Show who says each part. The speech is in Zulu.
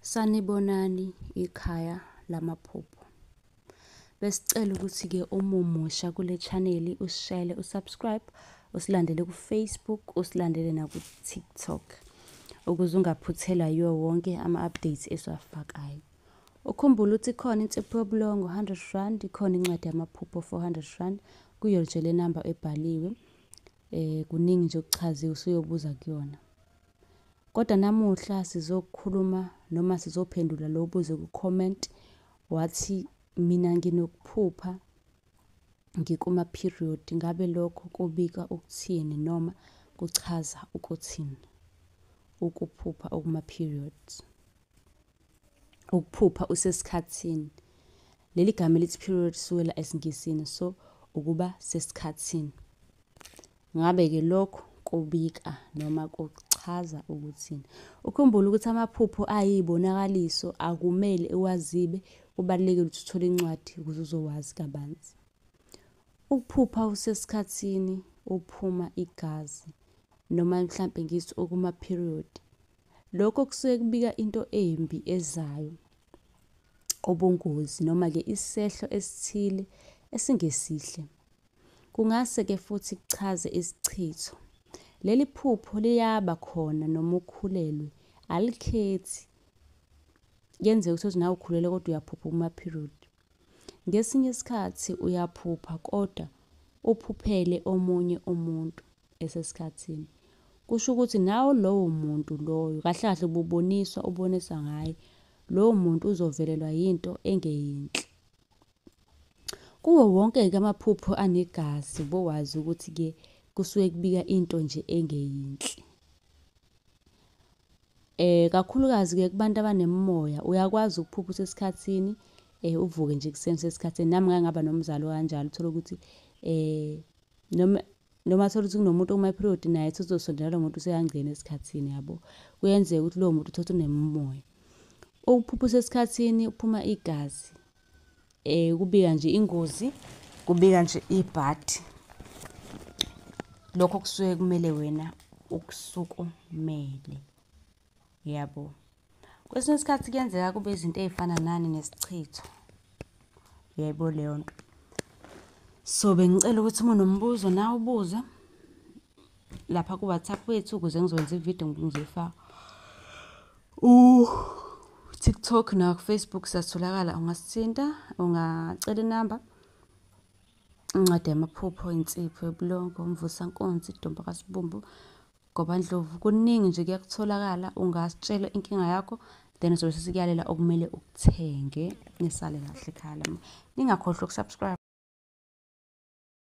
Speaker 1: Sanibonani ikhaya lamaphupho. Besicela ukuthi-ke uma umusha kule chaneli usishayele u-subscribe, usilandele ku-Facebook, usilandele naku-TikTok ukuze ungaphuthelwa yiwo wonke ama-updates esiwafakayo. Ukhumbule ukuthi ikhona insipho yobulongo R100, ikhona incwadi yamaphupho R400 kuyo nje le namba ebhaliwe. Kuningi nje okuchaziwe usuyobuza kuyona. Kodwa namuhla sizokhuluma noma sizophendula lo obuze ku-comment wathi mina nginokuphupha ngikuma-period, ngabe lokho kubika ukuthini noma kuchaza ukuthini ukuphupha okuma-periods? Ukuphupha usesikhathini. Leli gama elithi period lisukela esiNgisini, so ukuba sesikhathini. Ngabe-ke lokho kubika noma kuchaza ukuthini? Ukhumbule ukuthi amaphupho ayiy'bonakaliso akumele uwazibe, kubalulekile ukuthi uthole incwadi ukuze uzowazi kabanzi. Ukuphupha usesikhathini uphuma igazi noma mhlampe ngithi ukuma-period, lokho kusuke kubika into embi ezayo, ubungozi noma-ke isehlo esithile esingesihle. Kungase-ke futhi kuchaze isichitho. Leli phupho liyaba khona noma ukhulelwe, alikhethi. Kuyenzeka uthole ukuthi nawe ukhulelwe kodwa uyaphupha kuma-period. Ngesinye isikhathi uyaphupha kodwa uphuphele omunye umuntu esesikhathini. Kusho ukuthi nawe lowo muntu loyo, kahle kahle ububoniswa uboniswa ngaye, lowo muntu uzovelelwa yinto engeyinhle. Kuwo wonke-ke amaphupho anegazi ubowazi ukuthi-ke kusuke kubika into nje engeyinhle. Kakhulukazi-ke kubantu abanemimoya uyakwazi ukuphupha usesikhathini uvuke nje ekuseni usesikhathini. Nami ngake ngaba nomzali okanjalo, uthole ukuthi noma noma uthole ukuthi kunomuntu okuma-period naye ethi uzosondela lowo muntu useyangena esikhathini yabo. Kuyenzeka ukuthi lowo muntu uthole ukuthi unemimoya. Ukuphupha usesikhathini uphuma igazi kubika nje ingozi, kubika nje ibhadi. Lokho kusuke kumele wena ukusukumele, yabo. Kwesinye isikhathi kuyenzeka kube izinto ey'fana nani nesichitho, uyayibona leyo nto. So bengicela ukuthi uma unombuzo nawe ubuze lapha ku-WhatsApp wethu ukuze ngizokwenza ividiyo ngizoyifaka. U-TikTok naku-Facebook siyatholakala, ungasithinta, ungacela inamba. Incwadi yamaphupho, insipho yobulongo, umvusankonsi, idumba kasibumbu, gobandlovu, kuningi nje kuyakutholakala. Ungasitshela inkinga yakho then sobe sesikuyalela okumele ukuthenge. Nisale kahle ekhaya lami. Ningakhohlwa uku-subscribe.